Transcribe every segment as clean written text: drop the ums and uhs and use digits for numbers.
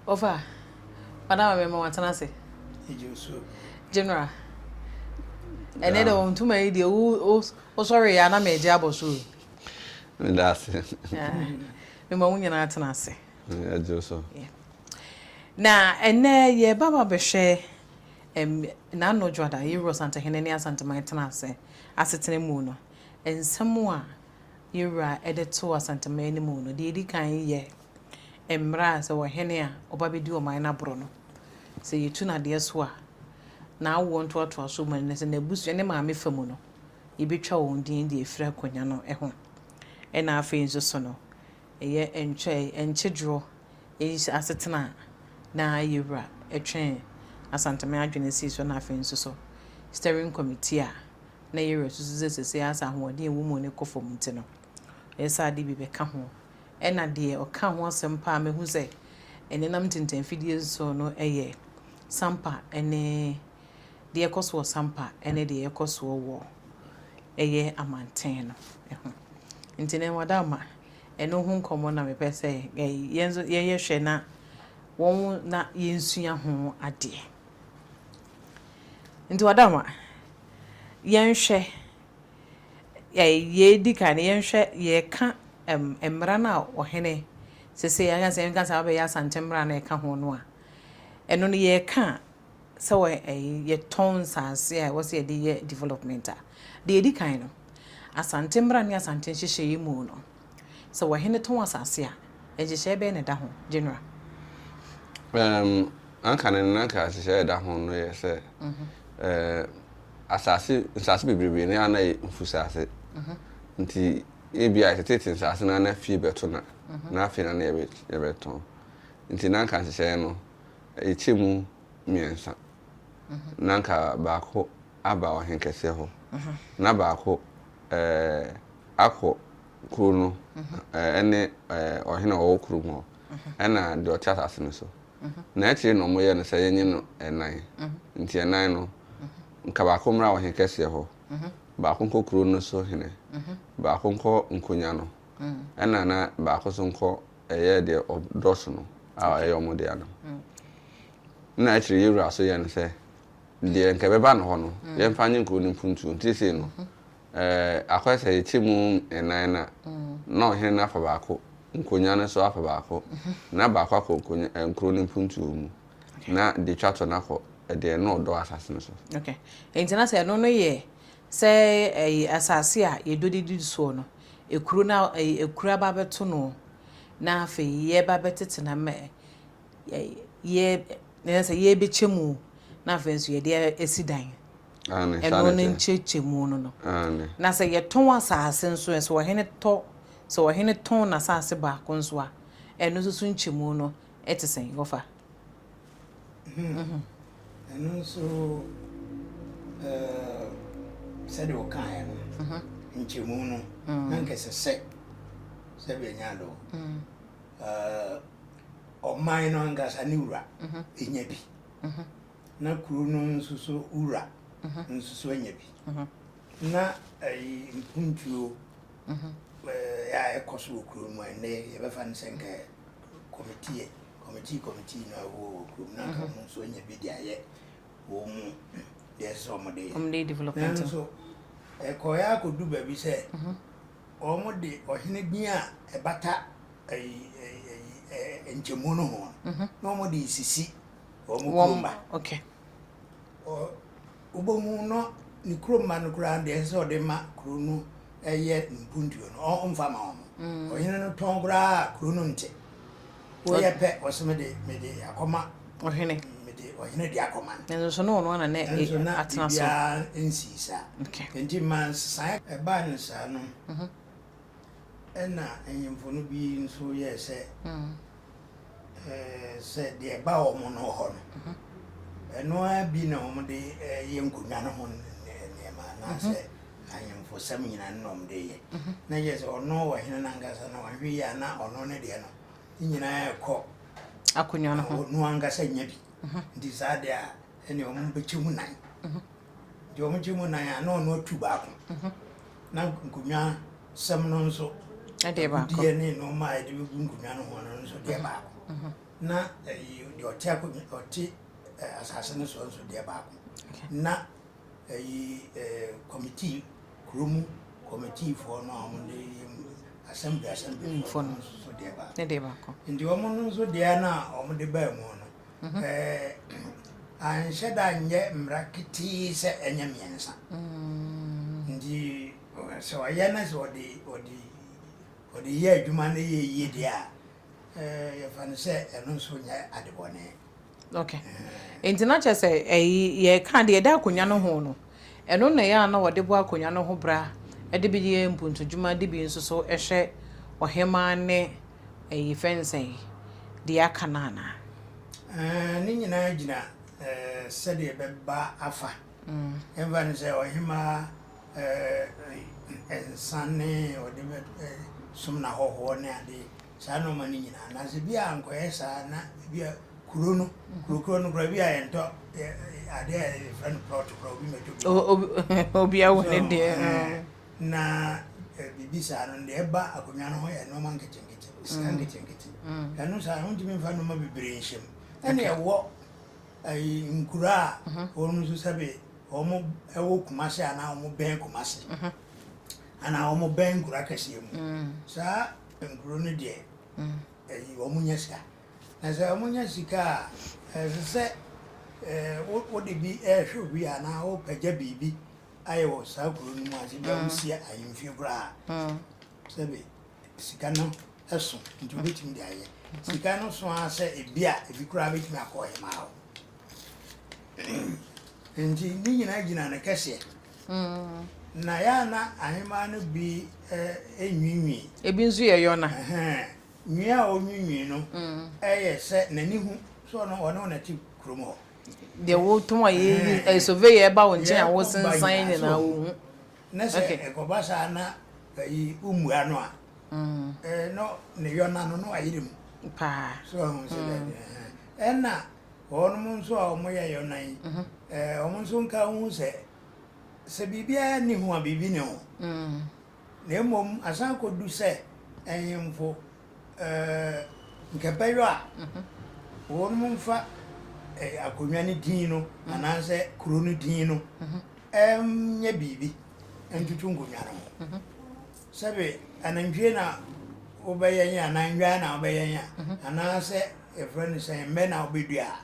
Ɔfa, madam a mema watena ase. General, ɛnɛ dɛ wɔn ntoma yi deɛ wo wosɔre yɛ ana mɛgye abɔ so. Meda ase. Mema wo nyinaa tena ase. Ɛgye so. Na ɛnɛ yɛba ba bɛhwɛ n'ano dwada yɛwura Asantehene ne Asanteman tena ase asetena mu no, nsɛm a yɛwura ɛde to Asanteman anim no, deɛ ɛdi kan yɛ mmerɛ a sɛ ɔhene a ɔba bɛdi ɔman no aborɔ no, sɛ yɛtu n'adeɛ so a, n'awoɔ ntoatoasoɔ mu no, sɛ n'abusua ne maame fa mu no, yɛbɛtwa wɔn din de afiri akonnwa no ho. Ɛna afei nso so no, ɛyɛ ntwɛ nkyedworɔ asetena a na yɛwura ɛtwɛn Asanteman adwene sii so. Na afei nso so steering committee a na yɛwura susu sɛ sɛsɛ asa ahoɔden a ɛwɔ mu no kɔ fam, nti no ɛyɛ sɛ ade bi bɛka ho. Ɛna deɛ ɔka ho asɛm paa mehu sɛ ɛnenam ntentanfidie so no ɛyɛ Sampa, ɛne deɛ ɛkɔ so wɔ Sampa ɛne deɛ ɛkɔ soɔ wɔ ɛyɛ amanten no ho. Nti ne wadama ɛno ho nkɔmmɔ na mepɛ sɛ yɛn nso yɛyɛ hwɛ na wɔn na yɛnsua ho adeɛ. Nti wadama, yɛnhwɛ yɛdi kan no, yɛnhwɛ yɛka mmara no a ɔhene sese yɛka sɛ yɛnka sɛ wabɛyɛ Asante mmara no a ɛka ho no a, ɛno no yɛka sɛ wɔ yɛtɔn nsase a ɛwɔ sɛ yɛde yɛ development a, deɛ ɛdi kan no, Asante mmara ne Asante nhyehyɛeɛ mu no, sɛ wɔhene tɔn asase a, nhyehyɛeɛ bɛyɛ na ɛda ho, General? Anka ne nanka nhyehyɛeɛ ɛda ho no yɛ sɛ asase nsase bebrebe ne ana yɛ mfusase, nti ebi a yɛtetete nsase no ana fie bɛto na afei na yɛbɛtɔn. Nti nanka nhyehyɛeɛ no yɛkyɛ mu mmiɛnsa. Nanka baako aba ɔhen kɛseɛ hɔ, na baako akɔ kuro no ɛne ɔhene a ɔwɔ kurom hɔ, ɛna deɛ ɔte asase no so. Na akyire na ɔmoyɛ no sɛ yɛnyɛ no ɛnan. Nti ɛnan no, nka baako mmra ɔhen kɛseɛ hɔ, baako nkɔ kuro no so hene, baako nkɔ nkonya no, ɛna na baako so nkɔ ɛyɛ deɛ ɔdɔ so no a ɛyɛ ɔmo dea no. Na akyire yɛwura so yɛ no sɛ deɛ nka ɛbɛba no hɔ no, yɛmfa nye nkuro no mpuntuo. Nti sei no akɔyɛ sɛ yɛkyɛ mu ɛnan na ɔhene no afa baako, nkonya no so afa baako, na baako akɔ nkonya nkuro no mpuntuo mu, na deɛ twa to no akɔ deɛ na ɔdɔ asase no so. Okay, nti na sɛ ɛno no yɛ sɛ ɛyɛ asase a yɛdɔ didi soɔ no, ekuro na ɛyɛ ekuro aba abɛto no, na afei yɛba bɛtete na mɛ yɛ sɛ yɛbɛkyɛ mu, na afei nso yɛde asi dan. Ɛno ne nkyɛkyɛmu no. Na sɛ yɛtɔn asase nso, sɛ ɔhene tɔ, sɛ ɔhene tɔn n'asase baako nso a, ɛno nso so nkyɛmu no ɛte sɛn, wɔfa? Ɛno nso, sɛdeɛ ɔkaeɛ no, nkyɛmu no na nkɛsɛ sɛ bɛnya do ɔman no ankasa ne wura ɛnya bi, na kuro no nso so wura nso so anya bi, na ɛyi mpuntuo a ɛkɔ so wɔ kuro no mu a ɛnnɛ yɛbɛfa no sɛ nka committee no a ɛwɔ wɔ kurom na nka ɔmo nso anya bi de ayɛ wɔn mu deɛ ɛsɛ sɛ ɔmo de yɛ. Ɔmo de development. Nanso ɛkɔɛ akɔdu baabi sɛ wɔn de ɔhene din a ɛbata ɛyi ɛyi ɛyi nkyɛmu no ho no, na wɔn de sisi wɔn kurom ba. Wobɛhu no, ne kurom ma no koraa deɛ, ɛsɛ sɛ ɔde ma kuro no ɛyɛ mpuntuo no, ɔmfa ma wɔn. Ɔhene no tɔn koraa, kuro no nte woyɛ pɛ, ɔsɛ mede akɔma ɔhene. Mede ɔhene de akɔma no. Nanso so na ɔno ana na nso na atena so. Biribiara nsii saa. Nti ma nsesaeɛ ɛbaa no saa no, ɛna ahemfo no bi nso yɛɛ sɛ sɛ deɛ ɛba wɔn no hɔ no, ɛno ara bi na wɔn de yɛ nkonnwa no ho nneɛma anaasɛ ahemfo sɛm nyinaa no na wɔn de yɛ. Na yɛ sɛ ɔno ɔhene no ankasa na wahwɛ yie a, na ɔno ne deɛ no ne nyinaa ɛkɔ akonnwa no ho. Ɔno ankasa nya bi. Nti saa deɛ a, ɛne wɔn bɛkyɛ mu nan. Nti wɔn kyɛ mu nan a, na ɔno atu baako, na nkonnwa sɛm no nso ɛdeɛ baako. Agudeɛ ne nneɛma a yɛde bɛgu nkonnwa no ho no nso deɛ baako. Na ɛyi deɛ ɔte akonnwa ɔte asase no soɔ nso deɛ baako. Na ɛyi ɛɛ kɔmitii kuro mu kɔmitiifoɔ no a wɔde yɛ assembly assemblyfoɔ no nso so deɛ baako. Ne deɛ baako. Nti wɔn no nso deɛ no a wɔde baa mu no ɛɛ anhyɛ da nyɛ mmara ketee sɛ ɛnyɛ mmiɛnsa. Nti sɛ ɔyɛ na sɛ ɔde ɔde ɔde yɛ adwuma no yɛ yie deɛ a Yɛfa no sɛ ɛno nso nyɛ ade bɔne. Okay. Nti na kyerɛ sɛ ɛyi yɛka deɛ ɛda akonnwa no ho no, ɛno na ɛyɛ a na wɔde bɔ akonnwa no ho bra de bi yɛ mpuntudwuma de bi nso so hwɛ ɔhemaa ne ɛyi fɛnsɛn deɛ aka no anaa? Ne nyinaa gyina sɛdeɛ ɛbɛba afa. Yɛmfa no sɛ ɔhemaa nsa ne ɔde bɛsom n'ahɔhoɔ ne ade, saa nnoɔma no nyinaa. Na sɛ bi a ankɔyɛ saa na bi a kuro no, kuro korɔ no koraa bi a yɛntɔ adeɛ a yɛfrɛ no plot koraa obi mmɛtɔ bi. Obi awo ne deɛ. Na biribi saa no deɛ ɛba akonnwa no ho yɛ nnoɔma nketenkete, sika nketenkete. Ɛno saa no wontumi mfa nnoɔma bebree nhyɛ mu. Ɛna ɛwɔ ayi nkuro a wɔn nso sɛbe wɔn wɔ Kumasi anaa wɔn bɛn Kumasi anaa wɔn bɛn nkuro akɛseɛ mu. Saa nkuro no deɛ ɛyi wɔn nya sika. Na sɛ wɔn nya sika a ɛsɛ sɛ ɛɛ wode bi ɛrehwɛ obi anaa wopagya biribi ayɛ wɔ saa kuro no mu a sɛ bi a wosi ahemfie koraa sɛbe sika no so nti wobɛtumi de ayɛ. Sika no so ara sɛ ebi a ebi koraa bɛtumi akɔ ɔhemaa hɔ. Nti ne nyinaa gyina ne kɛseɛ. Na yɛ a na ahemaa no bi nwiinwii. Ebi nso yɛ yɔna. Nwii a ɔnwiinwii no yɛ sɛ n'ani hu sɛ ɔno ɔne wo na ɛte kurom hɔ. Deɛ wotɔn a yɛyi surveyor ɛba wo nkyɛn a wosensan nyinaa wohu. Na sɛ ɛkɔba saa na ayi wommua no a, no ne yɔna no na wayere mu. Paa. So ahu sɛ dɛ ɛna wɔnom nso a wɔyɛ yɔna yi, wɔn nso nka ho sɛ sɛ biribiara nni ho a biribi ne ho. Na mmom asan akɔdu sɛ ahemfo nkɛbɛyɔ a wɔnom mfa akonnwa no din no anaasɛ kuro no din no nyɛ biribi ntoto nkonnwa no ho. Sɛbe anantwie na wobɛyɛn anaa nnwan na wobɛyɛn a, anaasɛ yɛfrɛ no sɛn, mmɛ na wobɛdua a,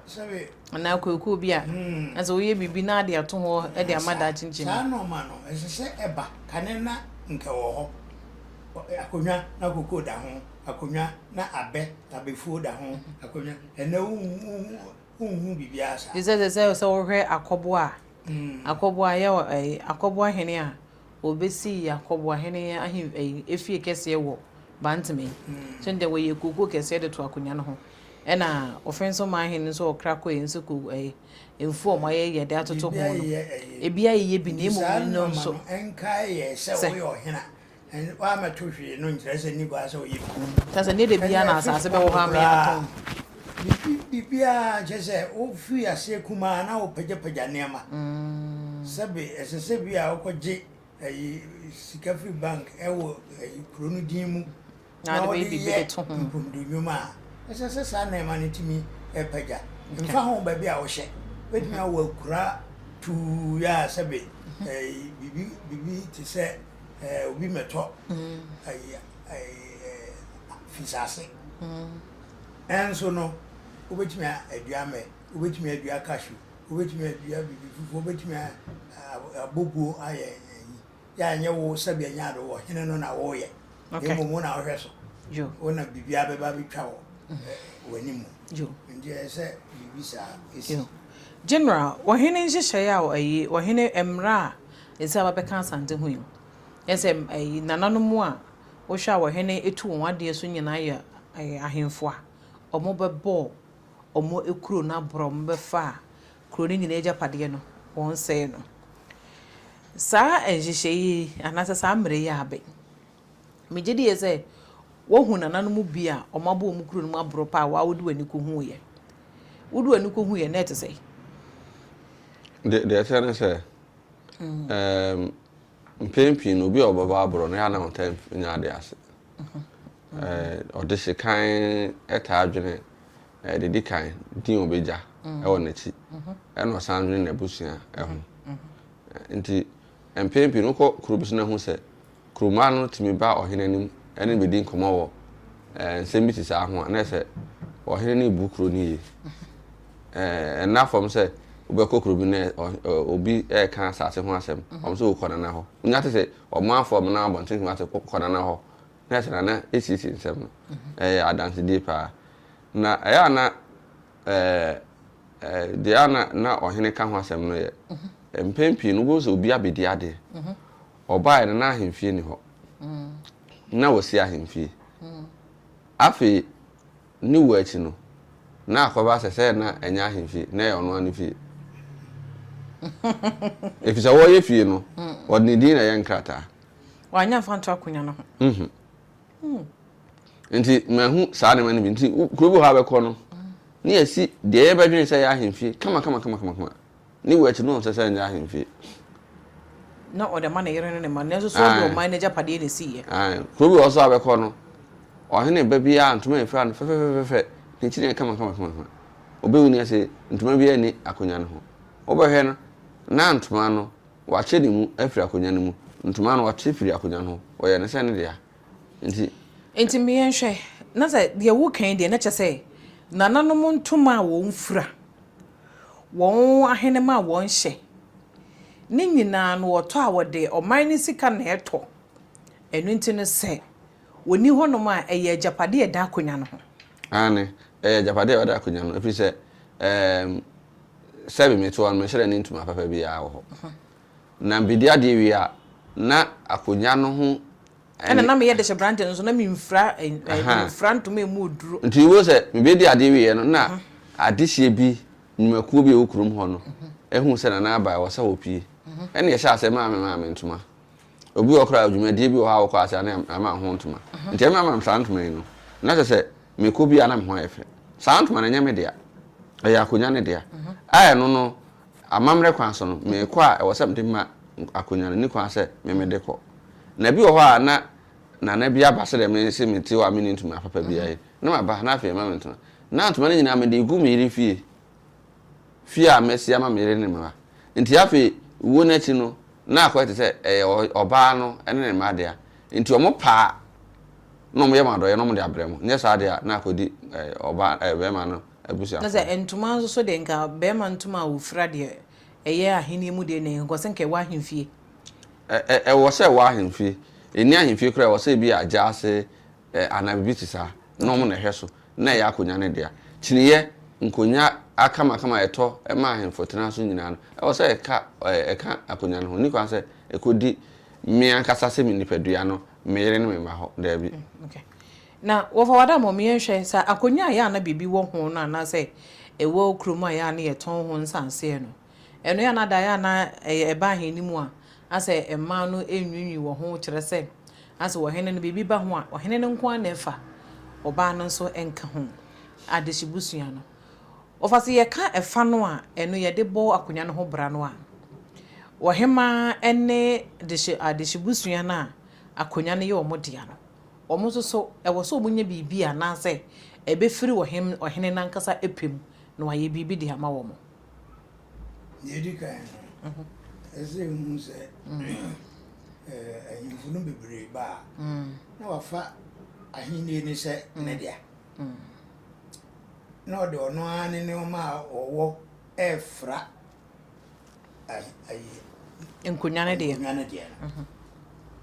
sɛbe. Anaa kuokuo bi a, na sɛ woyɛ biribi na ade ato hɔ de ama daakye nkyɛmu. Saa nnoɔma no, ɛsɛ sɛ ɛba. Kane na nka ɛwɔ hɔ. Akonnwa na kokoo da ho, akonnwa na abɛ, abɛfuo da ho, akonnwa. Ɛnnɛ wonhu. Wonhu biribiara saa. Te sɛ sɛ sɛ wohwɛ akɔboa a, akɔboa yɛ ɛyi akɔboa hene a wɔbɛsii akɔboa hene ahe ɛyi efie kɛseɛ wɔ Bantama yi. So deɛ wɔyɛ kookoo kɛseɛ de to akonnwa no ho. Ɛna Ɔfensoman hene nso ɔkra kɔɛ nso ko ɛyi mfuo a wɔayɛ yɛ de atoto ho no. Ebi ayeyɛ bi na mmom no nso. Nti saa nnoɔma no nkae yɛ sɛ woyɛ ɔhene a Woammɛto hwee no nkyerɛ sɛ nni kwan sɛ woyɛ bi. Kyerɛ sɛ, ɛnyɛ da biara na asase bɛwɔ hɔ ama yɛatɔn. Biribiara kyerɛ sɛ wofiri aseɛ kumaa na wopagyapagya nneɛma. Sɛbe ɛsɛ sɛ bi a wokɔgye ayi sika firi bank ɛwɔ ayi kuro no din mu na wode yɛ mpundu nnwuma a, ɛsɛ sɛ saa nneɛma no tumi pagya. Mfa ho baabi a wohyɛ, wobɛtumi awɔ akura tuu yɛ a sɛbe biribi biribi te sɛ obi mmɛtɔ ayi fisase. Ɛnso no, wobɛtumi adua mmɛ, wobɛtumi adua cashew, wobɛtumi adua biribi fufuo, wobɛtumi abɔ buo ayɛ ayi. Yɛ a ɛnyɛ wo sɛbi ɛnyɛ ade wɔ hene no na woyɛ. Na mmom wo na wohwɛ so. Wo na biribiara bɛba bɛtwa wɔ w'anim. Nti ɛyɛ sɛ biribi saa ɛsi. General, ɔhene nhyehyɛeɛ a ɛyi, ɔhene mmara a ɛsɛ aba bɛka Asante ho yi, ɛsɛ ɛyi nananom a wohwɛ a ɔhene tu wɔn adeɛ so nyinaa yɛ ahemfo a wɔbɛbɔ wɔn kuro no aborɔ, wɔbɛfa kuro no nyinaa agyapadeɛ no, wɔnsɛe no. Saa nhyehyɛeɛ yi anaasɛ saa mmara yi abɛn. Megye die sɛ woahu nananom bi a wɔabɔ wɔn kuro no mu aborɔ paa a wode w'ani kɔhuiɛ. Wode w'ani kɔhuiɛ na ɛte sɛn? Deɛ ɛteɛ ne sɛ, mm. mpɛn pii no obi a ɔbɛbɔ aborɔ no yɛ a na ɔntaa nya ade ase. Mhm. Ɔdehye kan taa dwene deɛ ɛdi kan, din a ɔbɛgya wɔ n'akyi, ɛna ɔsan dwene n'abusua ho. Nti mpɛn pii no wokɔ kuro bi so na hu sɛ kuromma no tumi ba ɔhene anim ne no bɛdi nkɔmmɔ wɔ nsɛm bi te saa ho a, na ɛsɛ ɔhene no rebu kuro no yie. Ɛnna fam sɛ wobɛkɔ kuro bi na obi reka asase ho asɛm, wɔn sɛ wokɔ nana hɔ. Wonya te sɛ ɔmanfoɔ a wɔnam abɔnten tumi ate kɔ nana hɔ na ɛsɛ nana esiesie nsɛm no. Ɛyɛ adansedie paa. Na ɛyɛ a na deɛ a na na ɔhene ka ho asɛm no yɛ mpɛn pii no wobɛhu sɛ obi abɛdi adeɛ. Ɔbaeɛ no na ahemfie ni hɔ. Na wɔsi ahemfie. Afei ne wu akyi no, na akɔba sɛ sɛ na ɛnyɛ ahemfie, na ɛyɛ ɔno ara ne fie. Ɛfiri sɛ wɔreyɛ fie no, wɔde ne din na ɛyɛ nkrataa. Wanyɛ amfa nto akonnwa no ho. Mhm. Nti mahu saa nneɛma no bi. Nti kuro bi wɔ hɔ a bɛkɔ no, ne yɛsi deɛ yɛbɛdwene sɛ ɛyɛ ahemfie kama kama kama kama kama. Ne wu akyi no ɔnsɛ sɛ ɛnyɛ ahemfie. Na ɔde ama ne yere ne ne mma, nanso so ɔde ɔman no agyapadeɛ na esiiɛ. Ae, kuro bi wɔ hɔ so a bɛkɔ no, ɔhene ba biara ntoma a efira no fɛfɛfɛfɛ, ne ti no yɛ kama kama kama kama. Obewu no yɛse ntoma biara nni akonnwa no ho. Wobɛhwɛ no, na ntoma no, wɔakyɛ ne mu afiri akonnwa no mu. Ntoma no, wɔate firi akonnwa no ho. Wɔyɛ no sɛ ne dea. Nti. Nti me yɛnhwɛ, na sɛ deɛ woka yi deɛ na kyerɛ sɛ nananom ntoma a wɔn fira, wɔn ahenema a wɔn hyɛ, ne nyinaa no wɔtɔ a wɔde ɔman no sika na ɛtɔ. Ɛno nti no sɛ wɔnni hɔnom a ɛyɛ agyapadeɛ a ɛda akonnwa no ho. Aane, ɛyɛ agyapadeɛ a ɛda akonnwa no ho, ɛfiri sɛ ɛɛm sɛbe mete hɔ no menhyɛ da nni ntoma papa biara wɔ hɔ. Na mebɛdi adeɛ wie a, na akonnwa no ho Ɛna na meyɛ dehyɛ branteɛ no nso na memfira memfira ntoma emu oduro. Nti wobɛhu sɛ mebɛdi adeɛ wieɛ no na adehyeɛ bi nnwumakuo bi a ɛwɔ kurom hɔ no ɛhuu sɛ Nana aba ɛwɔ sɛ wɔpue. Ɛna yɛhyɛɛ aseɛ maa me maame ntoma. Obi wɔ hɔ koraa dwumadie bi wɔ hɔ a wokɔ ase a na yɛama wo ho ntoma. Nti ɛma ma me saa ntoma yi no na kyerɛ sɛ mekɔ bi a na me ho ayɛ fɛ. Saa ntoma no ɛnyɛ me dea. Ɛyɛ akonnwa no dea. A ɛno no Amammerɛ kwan so no, merekɔ a, ɛwɔ sɛ mede ma akonnwa no, nni kwan sɛ me mede kɔ. Na bi wɔ hɔ a na nana bi aba sɛdeɛ me se mete hɔ a menni ntoma papa biara yi, na maba na afei ɛma me ntoma. Na ntoma no nyinaa mede regu me yere fie, fie a masi ama me yere ne me mma. Nti afei wuo no akyi no, na akɔyɛ te sɛ ɛyɛ ɔbaa no ne ne mma dea. Nti wɔn paa na wɔyɛ mo adɔeɛ na wɔde abrɛ mo, nyɛ saa deɛ a na akɔdi ɔbaa, barima no abusuafoɔ. Na sɛ ntoma nso so deɛ, nka barima ntoma a wɔfira deɛ, ɛyɛ ahennie mu deɛ, na ɛnkɔ sɛ nka ɛwɔ ahemfie. Ɛ, ɛ, ɛwɔ sɛ ɛwɔ ahemfie. Ɛnni ahemfie koraa a, ɛwɔ sɛ ebi a gyaase, ɛ, anaa biribi te saa, na wɔn na ɛhwɛ so, na ɛyɛ akonnwa no dea. Kyiniiɛ, nkonnwa akamakama a ɛtɔ ma ahemfo tena so nyinaa no, ɛwɔ sɛ ɛka, ɛ, ɛka akonnwa no ho. Ɛnni kwan sɛ ɛkɔdi me ankasa sɛ me nipadua no, me yere ne me mma hɔ. Daabi. Okay. Na wɔfa wada ma yɛnhwɛ sɛ akonnwa a ɛyɛ a na biribi wɔ ho no anaasɛ ɛwɔ kurom a ɛyɛ a na yɛtɔn ho nsanseɛ no, ɛno yɛ a na da ɛyɛ a na ɛyɛ ɛba ahenni mu a asɛ mmaa no nwiinwii wɔ ho kyerɛ sɛ asɛ ɔhene no biribi ba ho a ɔhene no nko ara na ɛfa ɔbaa no nso nka ho adehye busua no wɔfa sɛ yɛka ɛfa no a ɛno yɛde bɔ akonnwa no ho bra no a ɔhemaa ne dehye adehye busua no a akonnwa no yɛ wɔn dea no Wɔn nso so, ɛwɔ sɛ wɔnya biribi anaasɛ ɛbɛfiri ɔhene ɔhene no ankasa pɛ mu na wayɛ biribi de ama wɔn. Deɛ ɛdi kan no, ɛsɛ sɛ yɛhu sɛ ahemfo no bebree ba a, na wafa ahennie no sɛ ne dea. Na ɔde ɔno ara ne nneɛma a ɔwɔ refra Nkonnwa no deɛ. Nkonnwa no deɛ no. Mhm.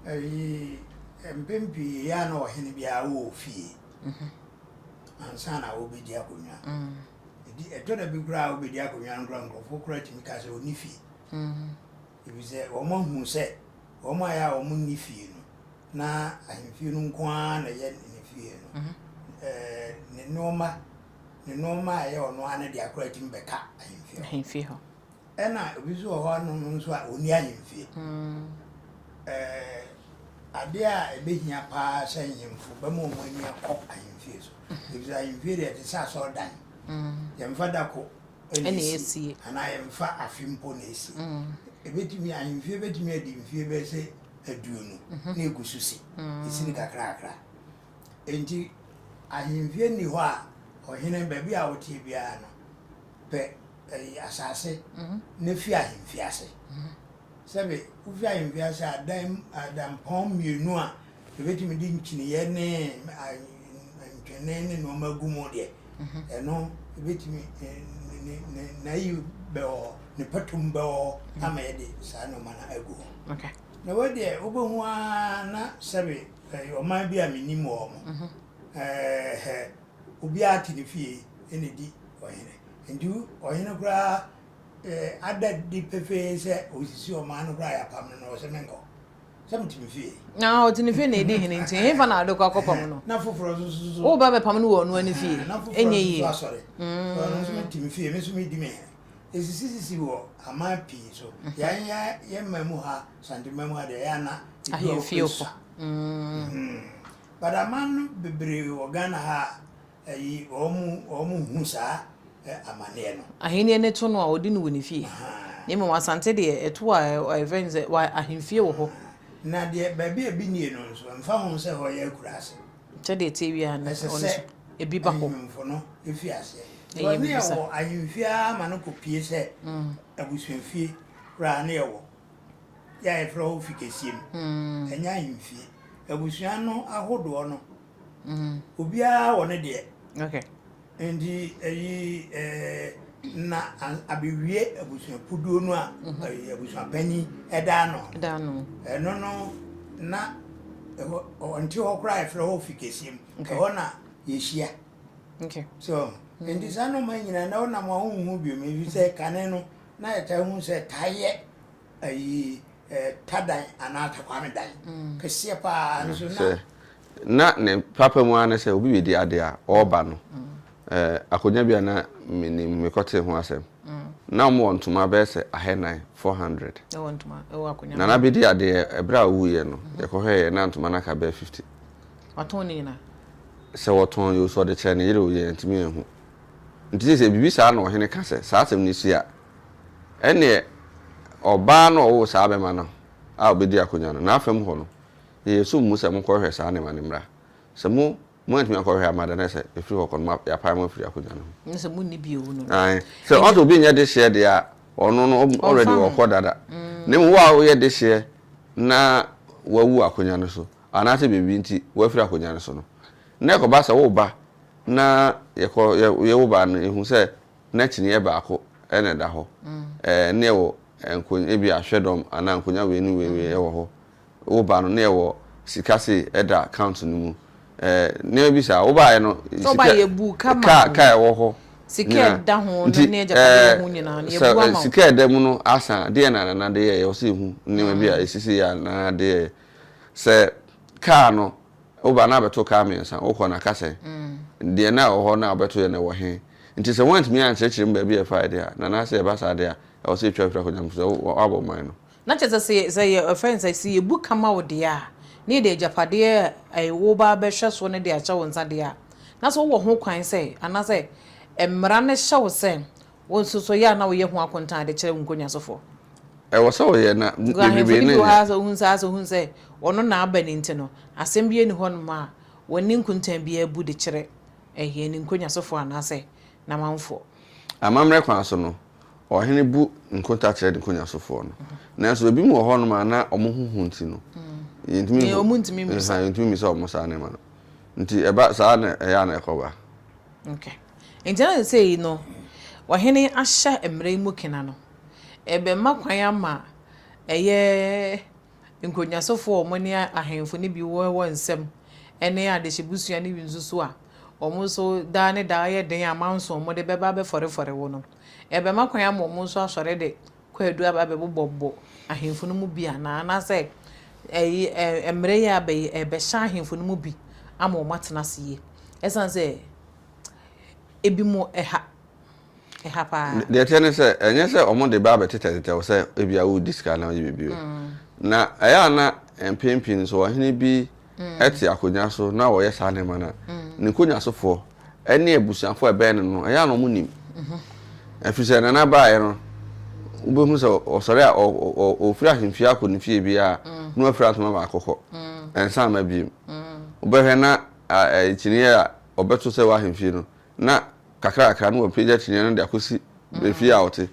Ɛyi mpɛn pii yɛ a na ɔhene biara wɔ fie mhm. ansa na wɔbɛdi akonnwa. Mm. Ɛdi ɛtɔ da bi koraa a wɔbɛdi akonnwa no koraa nkurɔfoɔ koraa tumi ka sɛ ɔnni fie. Mm. Ɛfiri sɛ wɔn ahu sɛ wɔn a yɛ a wɔn nni fie no na ahemfie no nko ara na ɛyɛ ne fie no. Mhm. Ɛɛ ne nneɛma ne nnoɔma a ɛyɛ ɔno ara ne dea koraa tumi bɛka ahemfie hɔ. Ahemfie hɔ. Ɛna obi nso wɔ hɔ nom nso a ɔnni ahemfie. Mm. Ɛɛ adeɛ a ɛbɛhia paa sɛ nhemfo bɛma wɔn ani akɔ ahemfie so. Efisɛ ahemfie deɛ ɛte sɛ asɔredan. Mm. Yɛmfa da ko ɛna esie anaa yɛmfa afe mpo na esie. Mm. Ebetumi ahemfie betumi adi mfie bɛyɛ sɛ aduonu mhm. na egu so si. Mm. Esi no kakrakra. Enti ahemfie nni hɔ a ɔhene baabi a woteɛ biara no pɛ ɛyi asase na fi ahemfie ase. Sɛbe wofi ahemfie ase a dan adampɔn mmienu a yɛbɛtumi de nkyiniiɛ ne ntwene ne nneɛma agu mu deɛ ɛno ɛbɛtumi n'ayi bɛwɔ hɔ ne patom bɛwɔ hɔ ama yɛde saa nneɛma no agu hɔ. Na wei deɛ wobɛhu ara na sɛbe ɔman bi a mennim wɔn ɛɛ obiara te ne fie na ɛdi ɔhene nti ɔhene koraa ada di pefee sɛ ɔsisi ɔman no koraa yɛapam no na ɔsɛ menkɔ sɛ mete me fie. Na ɔte ne fie na ɛdi hene nti hefa na ade kɔ akɔpam no? Na foforɔ nso so so. Woba bɛpam no wɔ ɔno ani fie. Na foforɔ nso so asɔre. Ɔno nso mete me fie, me nso medi me hene. Ɛsisisisi wɔ aman pii so. Yɛn yɛn man mu ha, Santeman mu ha deɛ ɛyɛ ana ebi wɔ hɔ sua. But aman no bebree wɔ Ghana ha a ɛyi wɔn wɔn hu saa amaneɛ no. Ahennie no to no a ɔdi no wɔ ne fie. Na mmom Asante deɛ ɛto a ɛfrɛ no sɛ wɔ ahemfie wɔ hɔ. Na deɛ baabi a ebi nie no nso ɛmfa ho sɛ hɔ yɛ akuraase. Sɛdeɛ ɛteɛ biara no ɛsɛ sɛ ebi ba hɔ. Ahemfo no fi aseɛ. Because ne yɛwɔ ahemfie ara ma no kɔpie sɛ abusuafie koraa ne yɛwɔ. Yɛ a yɛfrɛ hɔ fi kɛseɛ mu. Ɛnyɛ ahemfie. Abusua no ahodoɔ no obiara wɔ ne deɛ. Okay. Nti ɛyi ɛɛ na abewie abusuakuduo no a ɛyi abusuapanyin ɛda ano. Ɛda ano. Ɛno no na ɛhɔ ɔnte hɔ koraa yɛfrɛ hɔ fi kɛseɛ mu. Okay. Ɛhɔ na yɛhyia. Okay. So nti saa nneɛma nyinaa na wonam a wonhu bio ɛfiri sɛ kane no na yɛtaa hu sɛ taa yɛ ayi tadan anaa takwame dan kɛseɛ paa nso na. Sɛ na ne papa mu ara ne sɛ obi bɛdi adeɛ a ɔreba no akonnwa bi a na menim mekɔtee ho asɛm na wɔn wɔ ntoma bɛyɛ sɛ ahɛnan 400 Ɛwɔ ntoma ɛwɔ akonnwa Nana bɛdi adeɛ ɛberɛ a ɔwuiɛ no yɛkɔhwɛeɛ na ntoma no aka bɛyɛ 50. Watɔn ne nyinaa? Sɛ wɔtɔn yi o sɛ ɔde kyerɛ ne yere o yɛntumi anhu. Nti seesei biribi saa na ɔhene ka sɛ saa asɛm no si a Ɛnneɛ ɔbaa no a ɔwoo saa bɛma no a ɔbɛdi akonnwa no, n'afam hɔ no, yɛyɛ sum mu sɛ monkɔhwehwɛ saa nneɛma no mmra. Sɛ mo, moantumi ankɔhwehwɛ amma da, na sɛ ɛfiri hɔ kɔ no, mo, yɛapae mo afiri akonnwa no ho. Ne sɛ monni bio no. Ae. Sɛ ɔsɛ obi nyɛ dehyeɛ deɛ a, ɔno no, already Ɔmfa ho. ɔkɔ dada. Na mmom wo a woyɛ dehyeɛ na wawu akonnwa no so, anaasɛ biribi nti woafiri akonnwa no so no, na ɛkɔba sɛ woba na yɛkɔ, yɛ, yɛwo ba no, yɛhu sɛ na kyiniiɛ baako na ɛda hɔ. Ɛɛ na yɛwɔ nkonya ebi ahwɛdɔm anaa nkonya wei ne wei wei wɔ hɔ. Wo ba no na yɛwɔ sika sei ɛda account no mu. Ɛɛ nneɛma bi saa. Wobaeɛ no Sɛ wobaeɛ yɛbuu ka maa kaa wo. kaa ɛwɔ hɔ Sika nyinaa. ɛda ho no Nti ne agyapadeɛ ɛɛ wɔ ho nyinaa no sɛ yɛbu ama wo. sika ɛda mu no asa a deɛn na Nana de yɛeɛ? Ɛwɔ sɛ yɛhu nneɛma bi a ɛsisi yɛ a Nana de yɛeɛ. Sɛ kaa no Woba na abɛto kaa mmiɛnsa, wokɔ na ka sɛ, Deɛ na ɛwɔ hɔ no a wobɛtoeɛ no, ɛwɔ he? Nti sɛ woantumi ankyerɛkyerɛ mu baabi a ɛfaeɛ deɛ a, na anaasɛ ɛba saa deɛ a, ɛwɔ sɛ yɛtwa firi akonnwa mu, ɛfiri sɛ woabɔ ɔman no. Na kyerɛ sɛ, sɛ sɛ yɛ wɔfrɛ no sɛ, sɛ yɛbu ka ma wo deɛ a, na yɛde agyapadeɛ a woreba abɛhwɛ soɔ no de ahyɛ wo nsa deɛ a, na sɛ wowɔ ho kwan sɛ, anaasɛ mmara no hyɛ wo sɛ Wo nso so, yɛ a na woyɛ ho akontaa de kyerɛ wo nkonnwasofoɔ. Ɛwɔ sɛ woyɛ na Because ahemfo bebrebe no no bi wɔ nyɛ. ha sɛ wohu sɛ asɛ wohu sɛ ɔno na aba no nti no, asɛm biara nni hɔnom a wɔnni nkontaa biara bu de kyerɛ ɛyɛ ne nkonnwasofoɔ anaasɛ n'amanfoɔ. Amammerɛ kwan so no, ɔhene bu nkonta kyerɛ ne nkonnwasofoɔ no. Nanso ebinom wɔ hɔnom a na wɔn ho hu nti no, yɛntumi Nea nhu, wɔntumi mmisa. yɛntumi mmisa wɔn saa nneɛma no. Nti ɛba saa na ɛyɛ a na ɛkɔba. Okay. Enti na seesei no, ɔhene ahyɛ mmara yi mu kena no, ɛbɛma kwan ama ɛyɛ nkonyasofo a wɔne ahemfo no bi wɔ wɔ nsɛm ne adehyebusua no bi nso so a wɔn nso daa ne daa yɛ den amanso a wɔde bɛba abɛfɔrefɔre wo no, ɛbɛma kwan ama wɔn nso asɔre de kwaadu aba abɛbobɔbobɔ ahemfo no mu bi anaa? Anaasɛ ɛyi ɛ mmara yi a aba yi ɛbɛhyɛ ahemfo no mu bi ama wɔatena ase yie? Ɛsiane sɛ ebinom ɛha, ɛha paa. Deɛ ɛteɛ ne sɛ, ɛnyɛ sɛ wɔde ba abɛtetɛtetɛ wo sɛ ebia woredi sika anaa woyɛ biribi o. Na ɛyɛ a na mpɛn pii no sɛ ɔhene bi te akonnwa so na ɔyɛ saa nneɛma no a, ne nkonnwasofoɔ ne abusuafoɔ a ɛbɛn no no, ɛyɛ a na wɔnim. Ɛfiri sɛ Nana baeɛ no, wobɛhu sɛ ɔsɔre a ɔfiri ahemfie akɔ ne fie biara na wafira ntoma baako kɔ, ɛnsan mma bio. Wobɛhwɛ na. kyiniiɛ a ɔbɛto sɛ ɛwɔ ahemfie no, na kakrakakra na wapagya kyiniiɛ no de akɔsi efie a ɔte.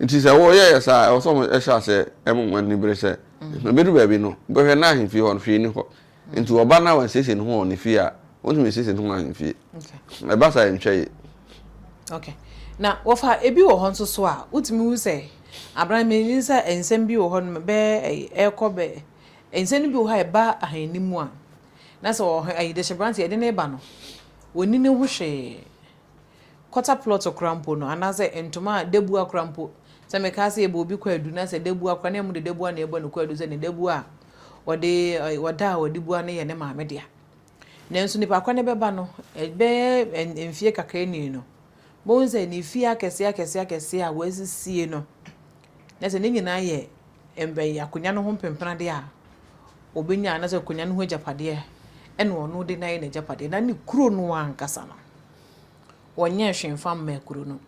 Nti sɛ wɔyɛɛ saa a, ɛwɔ sɛ wɔhyɛ aseɛ ma wɔn ani bere sɛ, ɛbɛdu baabi no, wobɛhwɛ na ahemfie hɔ no, hwee nni hɔ. Nti ɔba na wansiesie ne ho wɔ ne fie a, ɔntumi nsiesie ne ho wɔ ahemfie. Ɛba saa a, ɛntwa yie. Okay. Na wɔfa ebi wɔ hɔ nso so a, wotumi hu sɛ abran menim sɛ nsɛm bi wɔ hɔ nom bɛɛ ɛrekɔ bɛ nsɛm no bi wɔ hɔ a ɛba ahenni mu a na sɛ ɔhe ayi dehyebrante yɛde no reba no wɔnni ne ho hwee. Quarter plot koraa mpo no anaasɛ ntoma a dabua koraa mpo sɛ mekaa sɛ yɛbɔ obi kwaadu na sɛ dabua koraa na ɛmu de dabua na ɛbɔ no kwaadu sɛ ne dabua a ɔde ɔda a ɔde bua no yɛ ne maame dea. Nanso nipa korɔ no bɛba no ɛbɛyɛ mfie kakra ni no bohu sɛ ne fie akɛseɛ akɛseɛ akɛseɛ a wɔasisie no na sɛ ne nyinaa yɛ mbɛyɛ akonnwa no ho mpempenadeɛ a ɔbɛnya anaasɛ akonnwa no ho agyapadeɛ ɛna ɔno de no ayɛ n'agyapadeɛ na ne kuro no ankasa no wɔnyɛɛ hwee mfa mmaa kuro no.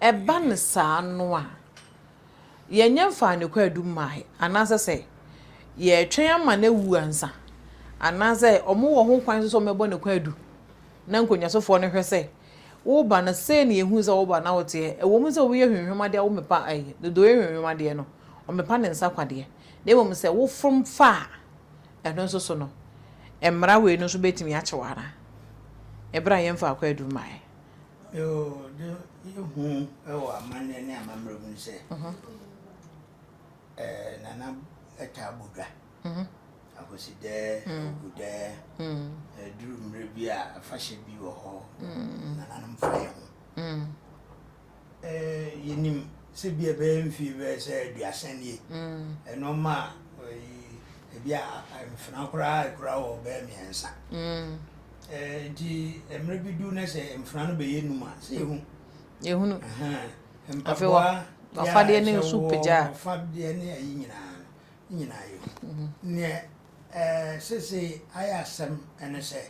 Ɛba no saa no a, yɛnyɛ mfaa ne kwaadu mmaeɛ anaasɛ sɛ yɛretwɛn ama no awu ansa anaasɛ wɔwɔ ho kwan nso sɛ wɔbɛbɔ ne kwaadu na nkonnwasofoɔ no hwɛ sɛ woba no sei na yɛhu sɛ woba na woteɛ. Ɛwɔ mu sɛ woyɛ hwehwɛm adeɛ a womepa ɛyi dodoɔ hwehwɛm adeɛ no wɔmepa ne nsa kwadeɛ na mmom sɛ wofom fa a ɛno nso so no mmara wei no nso bɛtumi akye wo anaa? Ɛberɛ a yɛmfaa kwaadu mmaeɛ. Yoo, de yɛhu wɔ amanneɛ ne amammerɛ mu ne sɛ, ɛɛ Nana taa bɔ dwa. Akosidɛ, Awukudɛ, ɛduru mmerɛ bi a afahyɛ bi wɔ hɔ, nananom fa yɛn ho. Yɛnim sɛ bi a ɛbɛyɛ mfie bɛyɛ sɛ aduasa nie. Nnoɔma a ebi a mfena koraa ekura wɔ bɛyɛ mmiɛnsa. Nti mmerɛ bi du na sɛ mfena no bɛyɛ num a, sɛ yɛhu. Yɛhunu. Mpaboa wafadeɛ ne nso pagya. Wafadeɛ ne ayi nyinaa no, ne nyinaa yɛhu. Neɛ seesei ayɛ asɛm ne sɛ,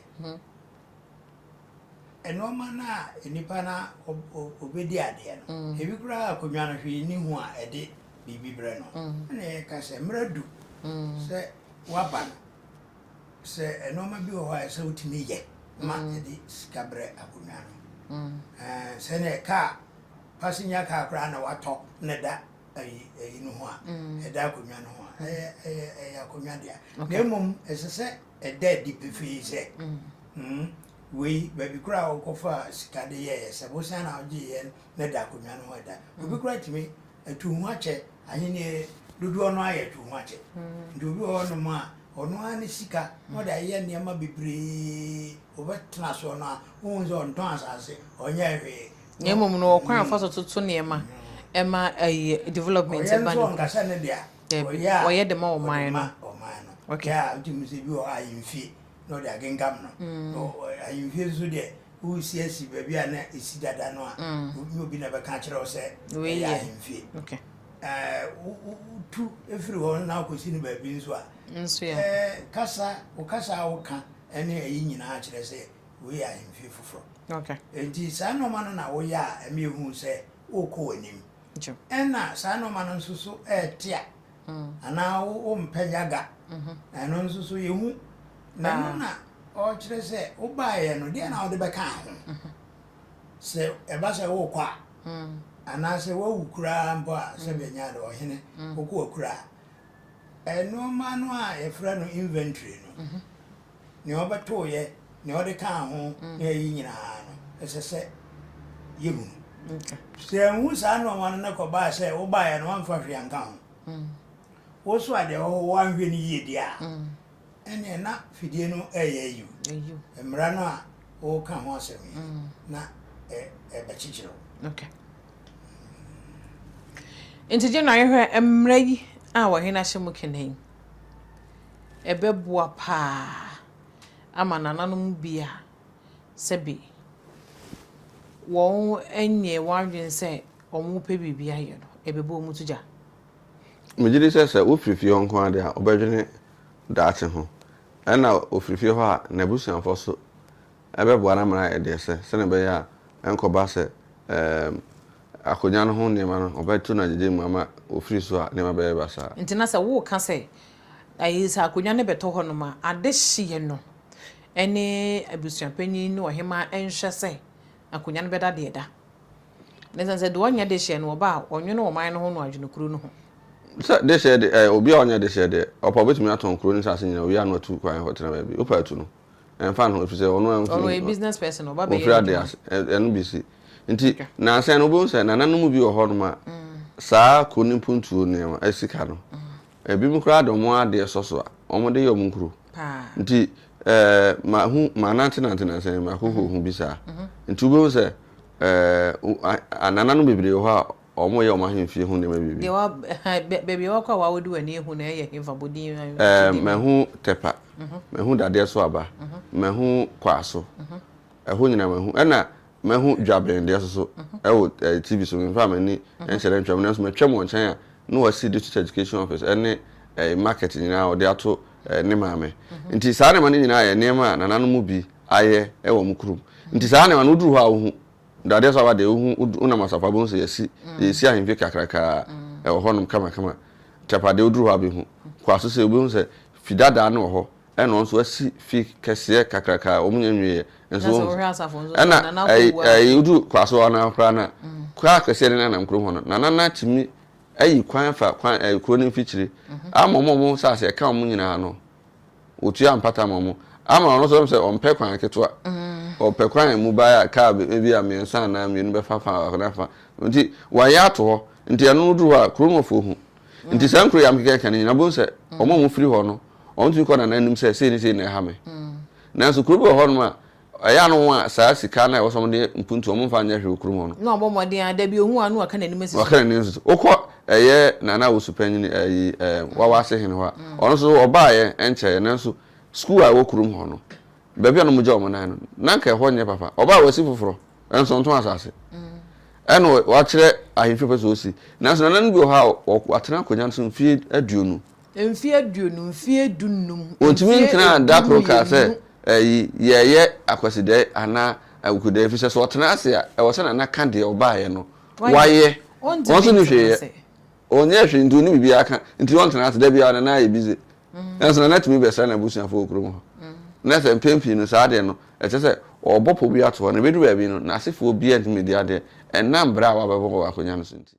Nnoɔma no a nnipa no ɔbɛdi adeɛ no, ebi koraa akonnwa no hwee nni ho a ɛde biribi brɛ no. Ɛna yɛka sɛ mmerɛ du sɛ woaba no, sɛ nnoɔma bi wɔ hɔ a ɛsɛ sɛ wotumi yɛ ma ɛde sika brɛ akonnwa no. Sɛdeɛ kaa, passenger car koraa na watɔ na ɛda ayi ayi no ho a, ɛda akonnwa no ho a, ɛyɛ ɛyɛ ɛyɛ akonnwa dea. Na mmom ɛsɛ sɛ ɛda adi pefee sɛ wei baabi koraa a wokɔfaa sika de yɛeɛ, sɛ bosea na wogyeeɛ na da akonnwa no ho ɛda. Obi koraa tumi atu ho akyɛ, ahennie dodoɔ no ara yɛ atu ho akyɛ. Nti obi wɔ hɔnom a, ɔno ara ne sika na ɔde ayɛ nneɛma bebree, ɔbɛtena soɔ no a, wohu sɛ ɔntɔn asase, ɔnyɛɛ hwee. Na mmom no, ɔkwan a ɔfa so toto nneɛma ɛma ɛyɛ development ba no. Ɔyɛ nso ɔnkasa ne dea. Dabi, ɔyɛ de ma ɔman no. Okay. Yeah, wotumi sɛ bi wɔ hɔ ahemfie na ɔde agenkam no. Mm. Ahemfie nso deɛ wosi asi baabi a na ɛsi dada no a, mm. ne obi na bɛka akyerɛ wo sɛ ɛyɛ ahemfie. Okay. Wotu firi hɔ na wokɔsi no baabi nso a, nso yɛ. Kasa, wo kasa a woka ne ɛyi nyinaa kyerɛ sɛ wei yɛ ahemfie foforɔ. Okay. Enti saa nneɛma no na woyɛ a ɛma ehu sɛ wokɔ w'anim. Ɛna saa nneɛma no nso so ɛɛte a anaa wompɛ yaga ɛno nso so yɛhu. Na ɛno na ɔkyerɛ sɛ wobaeɛ no deɛ na wode bɛka ho. Sɛ ɛba sɛ wokɔ a anaasɛ woawu koraa mpo a sɛ bɛnya de ɔhene wokɔ akura a nneɛma no a yɛfrɛ no inventory no nea ɔbɛtoeɛ, nea ɔde kaa ho ne ayi nyinaa no, ɛsɛ sɛ yɛhunu. Sɛ yɛnhu saa nneɛma no na kɔbaa sɛ wobaeɛ no woamfa hwee anka ho, wo so a deɛ ɛwɔ hɔ woanhwɛ no yie deɛ a, ɛnneɛ na fidie no ɛreyɛ ayi wo. Mmara no a woka ho asɛm yi na ɛbɛkyekyere wo. Okay. Nti gye na yɛhwɛ mmara yi a ɔhene ahyɛ mu kene yi. ɛbɛboa paa ama nananom bi a sɛbe wɔnyɛɛ wɔn adwene sɛ wɔrepɛ biribi ayɛ no, ɛbɛbɔ wɔn to gya. Megye di sɛ sɛ wofiri fie hɔ nko ara deɛ a, wobɛdwene daakye ho. Ɛnna ɔfiri fie hɔ a, n'abusuafoɔ nso bɛboa no ama no ayɛ deɛ ɛsɛ sɛdeɛ ɛbɛyɛ a ɛnkɔba sɛ akonnwa no ho nneɛma no wɔbɛto no agyegye mu ama ɔfiri so a nneɛma bɛyɛ basaa. Nti na sɛ woka sɛ ayi sɛ akonnwa no bɛtɔ hɔnom a, adehyeɛ no. ne abusuapanyin ne ɔhemaa nhwɛ sɛ akonnwa no bɛda deɛ ɛda. Na ɛsiane sɛ deɛ ɔnyɛ dehyeɛ no ɔba a, ɔnwene ɔman no ho na ɔadwene kuro no ho. Sɛ dehyeɛ de, ɛɛ, obi a ɔnyɛ dehyeɛ deɛ, ɔpɛ a ɔbɛtumi atɔn kuro ne nsase nyinaa, owie a na watu kwan akɔtena baabi. Wopɛ a tu no. Ɛmfa ne ho, ɛfiri sɛ ɔno a Ɔno ɔyɛ business person, ɔba bɛyɛ ɔmfiri adeɛ n'adwuma. ase. Ɛno bi si. Nti, nnansa yi no, wobɛhu sɛ nananom bi wɔ hɔnom a, saa kuro no mpuntuo nneɛma, sika no, Ebinom koraa de wɔn adeɛ sɔ so a, wɔde yɛ wɔn nkuro. Nti ɛɛ mahu manantenante nansa yi makɔkɔ hu bi saa. Nti wobɛhu sɛ ɛɛ anananom bebree wɔ hɔ a wɔyɛ wɔn ahemfie ho nneɛma bebree. Deɛ wa baabi a wakɔ a wawodi w'ani ehu na ɛyɛ hefa bodin. Ɛɛ mahu Tɛpa, mahu Dadeɛ so aba, mahu Kwaso. Ɛhɔ nyinaa mahu. Ɛna mahu dwabɛn deɛ soso ɛwɔ ɛɛ TV so memfa m'ani nhyɛ dɛ ntwam nanso matwam wɔn nkyɛn a na wasi district education office ɛne ɛɛ market nyinaa ɔde ato ɛɛ ne maame nti saa nneɛma no nyinaa yɛ nneɛma a nananom mu bi ayɛ ɛwɔ wɔn kurom nti saa nneɛma no woduru hɔ a wohu dadeɛ so aba deɛ wohu wonam asafo abɛhu sɛ yɛsi yɛsi ahemfie kakrakaa ɛwɔ hɔnom kamakama kyɛpa deɛ woduru hɔ a bɛhu kɔ aso sɛ wobɛhu sɛ fi dadaa no wɔ hɔ Ɛna ɔno nso asi fi kɛseɛ kakraka a wɔn nyɛ nwieɛ nso wɔn ɛna ɛyi ɛyi wodu kwaso hɔ na koraa na kura kɛseɛ ne nanam kurom hɔ no nana na tumi ayi kwan fa kwan ɛyi kuro no mfikyire ama wɔn a wɔn saase ɛka wɔn nyinaa no wɔtua mpata ma wɔn ama ɔno nso sɛ ɔmpɛ kwan ketewa ɔpɛ kwan mu baa a kaa ebi a mmiɛnsa anaa mmienu bɛfa fa baako na fa nti wɔayɛ ato hɔ nti ɛno no duru hɔ a kurom hɔfoɔ hu nti saa nkuro yi a mekeka no nyinaa bohu sɛ wɔn a wɔfiri hɔ no Wɔtumi kɔ nana anim sɛ sei ne sei na ɛha me. Nanso kuro bi wɔ hɔnom a, ɛyɛ ano wɔn a saa sika no a ɛwɔ sɛ wɔde mpuntu wɔn mfa nyɛ hwee wɔ kurom hɔ no. Na ɔbɔ mmɔden a, da bi ohu a na waka n'anim asi so. Waka n'anim asi so. Wokɔ ɛyɛ Nana Owusu panyin ɛyi ɛɛ Wawase hene hɔ a, ɔno nso ɔbaeɛ ɛnkyɛeɛ nanso sukuu a ɛwɔ kurom hɔ no, baabi a na wɔgya wɔn nan no, na anka ɛhɔ nyɛ papa. Ɔbaa wasi foforɔ, nanso ɔntɔn asase. Ɛna wakyerɛ ahemfie pɛ sɛ ɔsi. Nanso nana no bi wɔ hɔ a, watena akonnwa no so mfeɛ 20. Mfeɛ 20, mfeɛ 15, Ɔntumi mfeɛ ntenaa da koro kaa sɛ, 12. Ɛyi, yɛreyɛ Akwasidɛe anaa Awukudae, ɛfiri sɛ sɛ ɔtena ase a, ɛwɔ sɛ Nana ka deɛ ɔbaeɛ no Wayɛ. wayɛ. Ɔno Ɔntumi nso nni ntena hwee yɛ. ase. Ɔnyɛɛ hwee nti ɔnni biribiara ka, nti ɔntena ase. Da biara Nana ayɛ busy. Nanso Nana tumi bɛsra n'abusuafoɔ wɔ kurom hɔ. Na sɛ mpɛn pii no saa adeɛ no, ɛkyerɛ sɛ ɔrebɔ pɔ bi ato hɔ, na ɛbɛduru baabi no, n'asefoɔ biara ntumi mmɛdi adeɛ ɛnam berɛ a wabɛbɔ wɔ akonnwa no so nti.